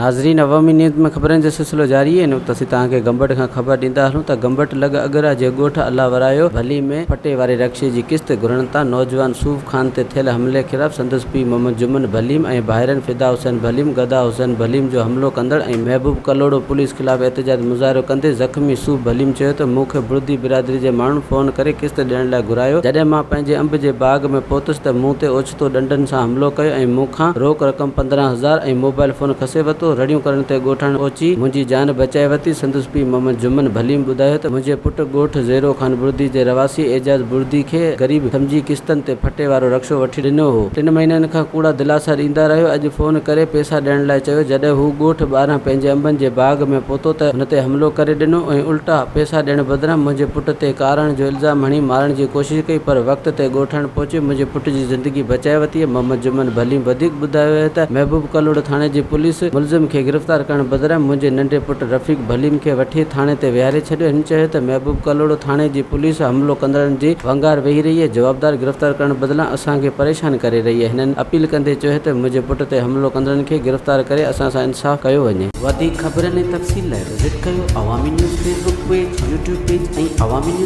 ناظرين عوامي نيوز ۾ خبرن جو سلسلو جاري آهي هن وقت اسين توهان کي گمبٽ کان خبر ڏيندا هلون ته گمبٽ لڳ اڳرا جي ڳوٺ الله ورايو ڀلي ۾ ڦٽي واري رڪشي جي قسط گهرڻ تان نوجوان صوف خان تي ٿيل حملي خلاف سندس پيء محمد جمن ڀليم ۽ ڀائرن فدا حسين ڀليم، گدا حسين ڀليم جو حملو ڪندڙ ۽ محبوب ڪلهوڙو پوليس خلاف احتجاج مظاهرو ڪندي زخمي صوف ڀليم چيو ته مون کي بڙدي برادري جي ماڻهن فون ڪري قسط ڏيڻ لاء گهرايو جڏهن مان پنهنجي انب جي باغ ۾ پهتس ته مون تي اوچتو ڏنڊن سان حملو ڪيو ۽ مون کان روڪ رقم 15 ھزار ۽ موبائل فون کسي ورتو، رڙيون ڪرڻ تي ڳوٺاڻن پهچي منھنجي جان بچائي ورتي، سندس پيء محمد جمن ڀليم ٻڌايو ته منھنجي پٽ ڳوٺ زيرو خان بڙدي جي رھواسي اعجاز بڙدي کي غريب سمجھي قسطن تي ڦٽي وارو رڪشو وٺي ڏنو ھو، ٽن مھينن کان ڪوڙا دلاسا ڏيندا رھيو، اڄ فون ڪري پئسا ڏيڻ لاء چيو، جڏھن ھو ڳوٺ ٻاھران پنھنجي انبن جي باغ ۾ پھتو ته ھن تي حملو ڪري ڏنو ۽ الٽا پئسا ڏيڻ بدران منھنجي پٽ تي ڪاراڻ جو الزام ھڻي مارڻ جي ڪوشش ڪئي پر وقت تي ڳوٺاڻن پهچي منهنجي پٽ جي زندگي بچائي ورتي. محمد جمن ڀليم وڌيڪ ٻڌايو آهي ته محبوب ڪلهوڙو ٿاڻي جي پوليس ملزم کي گرفتار ڪرڻ بدران منهنجي ننڍي پٽ رفيق ڀليم کي وٺي ٿاڻي تي ويهاري ڇڏيو. هن چيو ته محبوب ڪلهوڙو ٿاڻي جي پوليس حملو ڪندڙن جي ونگار ويهي رهي آهي، جوابدار گرفتار ڪرڻ بدلان اسان کي پريشان ڪري رهي آهي. هنن اپيل ڪندي چيو ته منهنجي پٽ تي حملو ڪندڙن کي گرفتار ڪري اسان سان انصاف ڪيو وڃي. وڌيڪ خبرن ۽ تفصيل لاء وزٽ ڪيو Awami news Facebook page, YouTube page ۽ Awami news.